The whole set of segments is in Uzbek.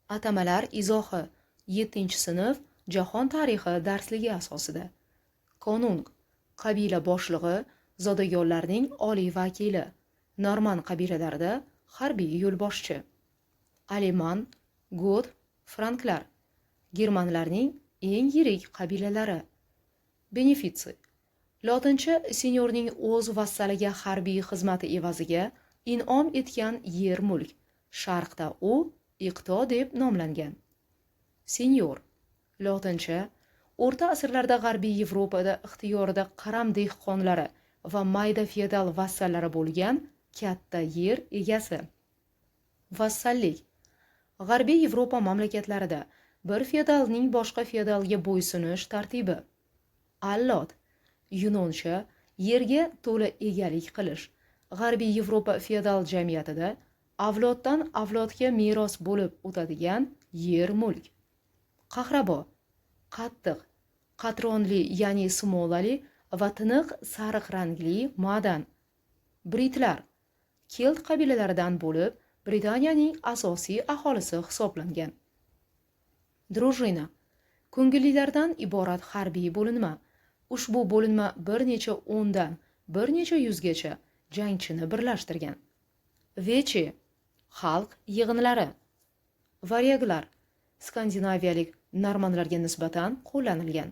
Atamalar izohi. 7-sinf jahon tarixi darsligi asosida. Konung qabila boshlig'i, zodagonlarning oliy vakili. Norman qabilalarida harbiy yo'lboshchi. Aleman, got, franklar. Germanlarning eng yirik qabilalari. Benefitsiy. Lotincha senyorning o'z vassaliga harbiy xizmati evaziga in'om etgan yer-mulk. Sharqda u iqto deb nomlangan. Senyor. Lotincha o'rta asrlarda G'arbiy Yevropada ixtiyorida qaram dehqonlari va mayda feodal vassallari bo'lgan katta yer egasi. Vassallik. G'arbiy Yevropa mamlakatlarida bir feodalning boshqa feodalga bo'ysunish tartibi. Allot. Yunoncha yerga to'la egalik qilish. G'arbiy Yevropa feodal jamiyatida avloddan avlodga meros bo'lib o'tadigan yer-mulk. Qahrabo. Qattiq, qatronli, ya'ni smolali va tiniq sariq rangli ma'dan. Britlar kelt qabilalaridan bo'lib, Britaniyaning asosiy aholisi hisoblangan. Drujina ko'ngillilardan iborat harbiy bo'linma. Ushbu bo'linma bir necha o'ndan bir necha yuzgacha jangchini birlashtirgan. Veche xalq yig'inlari. Varyaglar skandinaviyalik normanlarga nisbatan qo'llanilgan.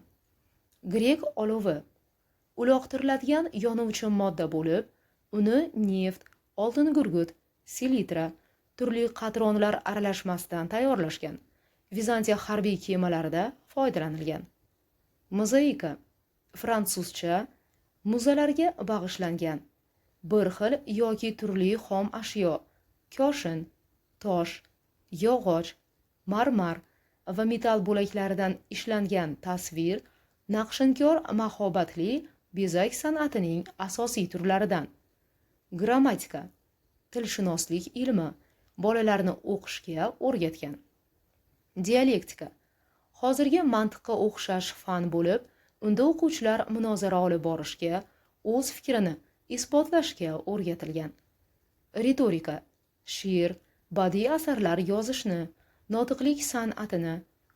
Grek olovi uloqtiriladigan yonuvchi modda bo'lib, uni neft, oltin gurgut, selitra, turli qatronlar aralashmasidan tayyorlashgan. Vizantiya harbiy kemalarida foydalanilgan. Mozaika fransuzcha muzalarga bag'ishlangan bir xil yoki turli xom ashyo, koshin, tosh, yog'och, marmar va metall bo'laklaridan ishlangan tasvir, naqshinkor mahobatli bezak san'atining asosiy turlaridan. Grammatika tilshunoslik ilmi, bolalarni o'qishga o'rgatgan. Dialektika hozirgi mantiqqa o'xshash fan bo'lib, unda o'quvchilar munozara olib borishga, o'z fikrini isbotlashga o'rgatilgan. Ritorika she'r, badiiy asarlar yozishni, notiqlik san'atini,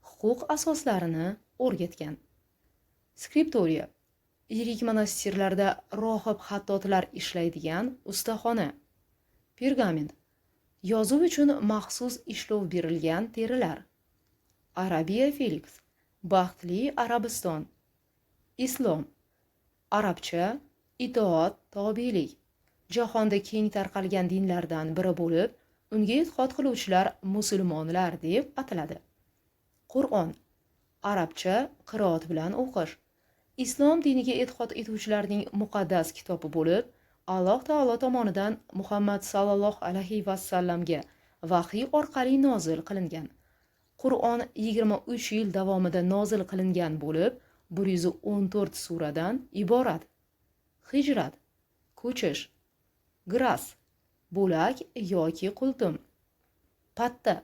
huquq asoslarini o'rgatgan. Skriptoriya yirik monastirlarda rohib xattotlar ishlaydigan ustaxona. Pergament yozuv uchun maxsus ishlov berilgan terilar. Arabiya Felix baxtli Arabiston. Islom arabcha itoat, tobelik. Jahonda keng tarqalgan dinlardan biri bo'lib, unga e'tiqod qiluvchilar musulmonlar deb ataladi. Qur'on arabcha qiroat bilan o'qish. Islom diniga e'tiqod etuvchilarning muqaddas kitobi bo'lib, Alloh taolo tomonidan Muhammad sallallohu alayhi vasallamga vahiy orqali nozil qilingan. Qur'on 23 yil davomida nozil qilingan bo'lib, 114 suradan iborat. Hijrat ko'chish. Gras bo'lak yoki qultum. Patta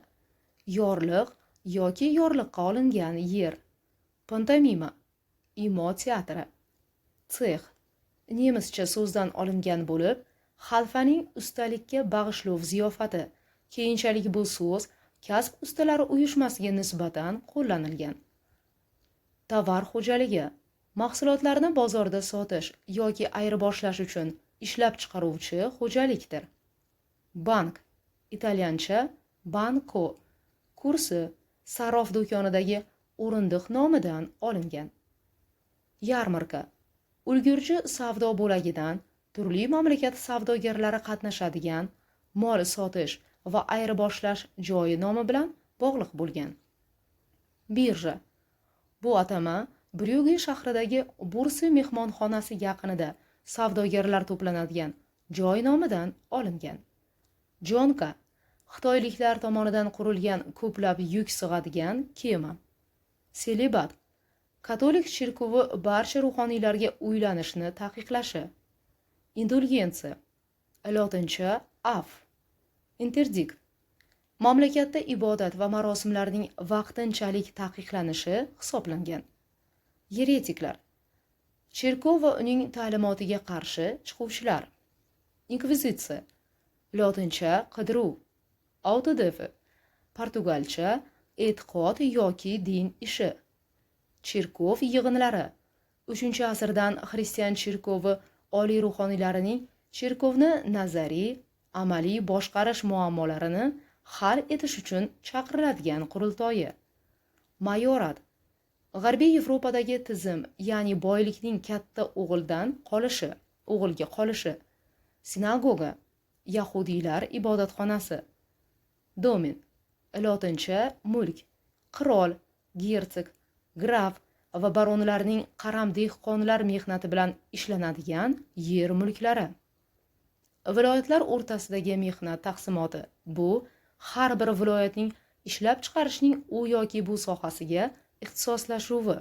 yorliq yoki yorliqqa olingan yer. Pantomima imo teatri. Sex nemischa so'zdan olingan bo'lib, xalfaning ustalikka bag'ishlov ziyofati. Keyinchalik bu so'z kasb ustalari uyushmasiga nisbatan qo'llanilgan. Tovar xo'jaligi mahsulotlarni bozorda sotish yoki ayirboshlash uchun ishlab chiqaruvchi xo'jalikdir. Bank italyancha banco kursi, sarrof do'konidagi o'rindiq nomidan olingan. Yarmarka ulgurji savdo bo'lagidan turli mamlakat savdogarlari qatnashadigan mol sotish va ayirboshlash joyi nomi bilan bog'liq bo'lgan. Birja bu atama Bryuge shahridagi Bursi mehmonxonasi yaqinida savdogarlar to'planadigan joy nomidan olingan. Jonka xitoyliklar tomonidan qurilgan ko'plab yuk sig'adigan kema. Selibat katolik cherkovi barcha ruhoniylarga uylanishni taqiqlashi. Indulgensiya lotincha af. Interdikt mamlakatda ibodat va marosimlarning vaqtinchalik taqiqlanishi hisoblangan. Yeretiklar cherkov va uning ta'limotiga qarshi chiquvchilar. Inkvizitsiya lotincha qidiruv. Autodefe. Portugalcha e'tiqod yoki din ishi. Cherkov yig'inlari. 3-asrdan xristian cherkovi oliy ruhoniylarining cherkovni nazariy, amaliy boshqarish muammolarini hal etish uchun chaqiriladigan qurultoyi. Mayorat. G'arbiy Yevropadagi tizim, ya'ni boylikning katta o'g'ildan qolishi, o'g'ilga qolishi. Sinagoga. Yahudiylar ibodatxonasi. Domen. Lotincha mulk, qirol, gertsog, graf va baronlarning qaram dehqonlar mehnati bilan ishlanadigan yer mulklari. Viloyatlar o'rtasidagi mehnat taqsimoti. Bu har bir viloyatning ishlab chiqarishning u yoki bu sohasiga ixtisoslashuvi.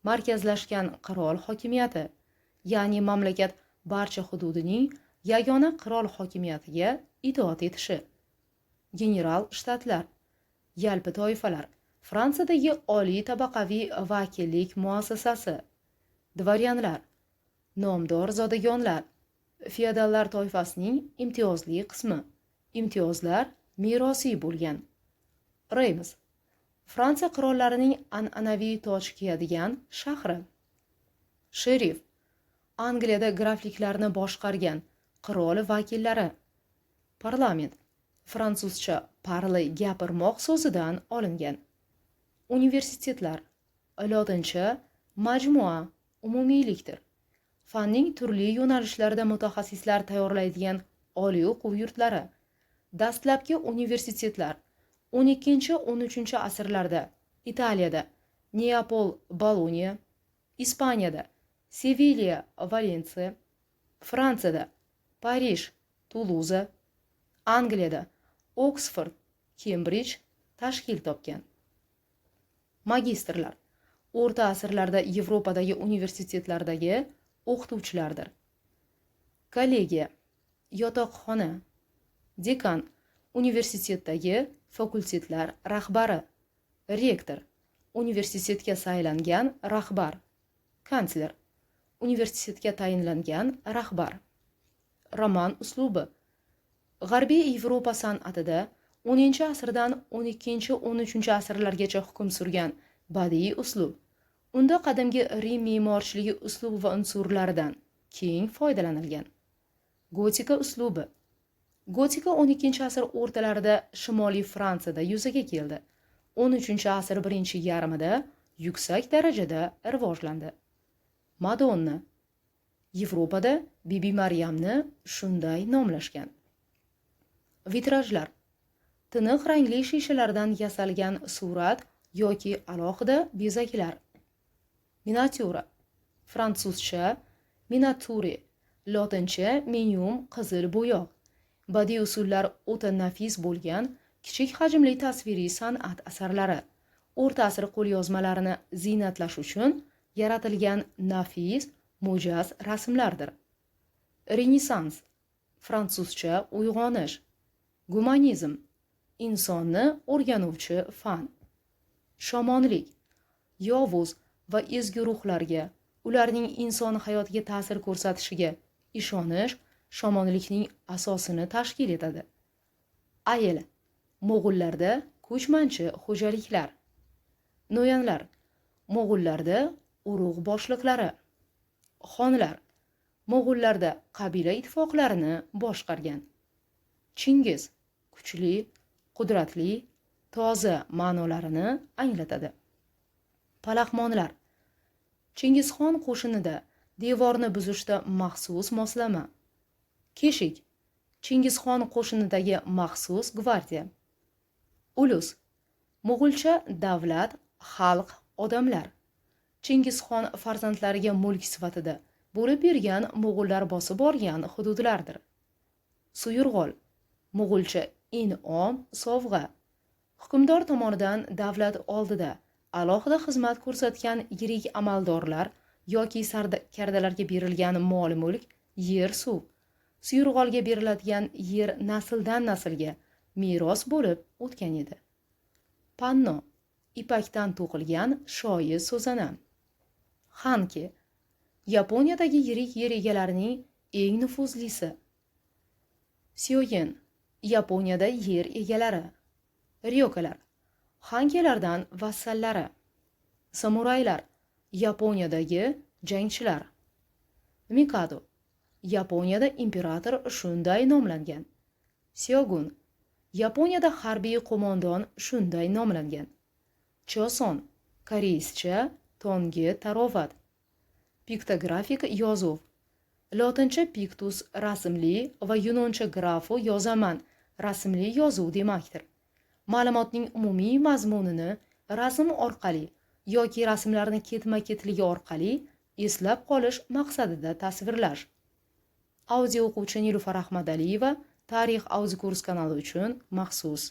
Markazlashgan qirol hokimiyati, ya'ni mamlakat barcha hududining yagona qirol hokimiyatiga itoat etishi. General shtatlar, yalpi toifalar, Fransiyadagi oliy tabaqaviy vakillik muassasasi, dvoryanlar, nomdor zodagonlar, feodallar toifasining imtiyozli qismi, imtiyozlar merosiy bo'lgan. Reyms, Fransiya qirollarining an'anaviy toj kiyadigan shahri. Sherif, Angliyada grafliklarni boshqargan qirol vakillari. Parlament, fransuzcha parle gapirmoq so'zidan olingan. Universitetlar, lotincha majmua umumiylikdir. Fanning turli yo'nalishlarida mutaxassislar tayyorlaydigan oliy o'quv yurtlari. Dastlabki universitetlar 12-13 asrlarda Italiyada Neapol, Boloniya, Ispaniyada Sevilya, Valensiya, Fransiyada Parij, Tuluza, Angliyada Oksford, Kembrij tashkil topgan. Magistrlar o'rta asrlarda Yevropadagi universitetlardagi o'qituvchilardir. Kollegiya, yotoqxona. Dekan, universitetdagi fakultetlar rahbari. Rektor, universitetga saylangan rahbar. Kansler, universitetga tayinlangan rahbar. Roman uslubi. G'arbiy Yevropa san'atida 10-asrdan 12-13 asrlargacha hukm surgan badiiy uslub. Unda qadimgi Rim me'morchiligi uslub va unsurlaridan keng foydalanilgan. Gotika uslubi. Gotika 12-asr o'rtalarida Shimoliy Fransiyada yuzaga keldi. 13-asr birinchi yarmida yuksak darajada rivojlandi. Madonna. Yevropada Bibi Maryamni shunday nomlashgan. Vitrajlar. Tiniq rangli shishalardan yasalgan surat yoki alohida bezaklar. Miniatyura. Fransuzcha miniature, lotincha minium qizil bo'yoq. Badiiy usullar o'ta nafis bo'lgan kichik hajmli tasviriy san'at asarlari. O'rta asr qo'lyozmalarini ziynatlash uchun yaratilgan nafis, mo'jaz rasmlardir. Renessans. Fransuzcha uyg'onish. Gumanizm. Insonni o'rganuvchi fan. Shomonlik. Yovuz va ezgu ruhlarga, ularning inson hayotiga ta'sir ko'rsatishiga ishonish shomonlikning asosini tashkil etadi. Ayil. Mo'g'ullarda ko'chmanchi xo'jaliklar. Noyanlar. Mo'g'ullarda urug' boshliqlari. Xonlar. Mo'g'ullarda qabila ittifoqlarini boshqargan. Chingiz. Kuchli, qudratli, toza ma'nolarini anglatadi. Palaxmonlar. Chingizxon qo'shinida devorni buzishda maxsus moslama. Keshik. Chingizxon qo'shinidagi maxsus gvardiya. Ulus. Mo'g'ulcha davlat, xalq, odamlar. Chingizxon farzandlariga mulk sifatida bo'lib bergan mo'g'ullar bosib olgan hududlardir. Suyurg'ol. Mo'g'ulcha in'om, sovg'a. Hukmdor tomonidan davlat oldida alohida xizmat ko'rsatgan yirik amaldorlar yoki sarkardalarga berilgan mol-mulk, yer-suv. Suyurg'olga beriladigan yer nasldan naslga meros bo'lib o'tgan edi. Panno. Ipakdan to'qilgan shoyi so'zana. Hanki. Yaponiyadagi yirik yer egalarining eng nufuzlisi. Syoyen. Yaponiyada yer egalari. Ryokalar xankelardan vassallari. Samuraylar Yaponiyadagi jangchilar. Mikado Yaponiyada imperator shunday nomlangan. Syogun Yaponiyada harbiy qo'mondon shunday nomlangan. Choson koreyscha tonggi tarovat. Piktografik yozuv. Lotincha pictus rasmli va yunoncha grafo yozaman rasmli yozuv demakdir. Ma'lumotning umumiy mazmunini rasm orqali yoki rasmlarni ketma-ketligi orqali eslab qolish maqsadida tasvirlash. Audio o'quvchi Nilufar Ahmadaliyeva Tarix audiokurs kanali uchun maxsus.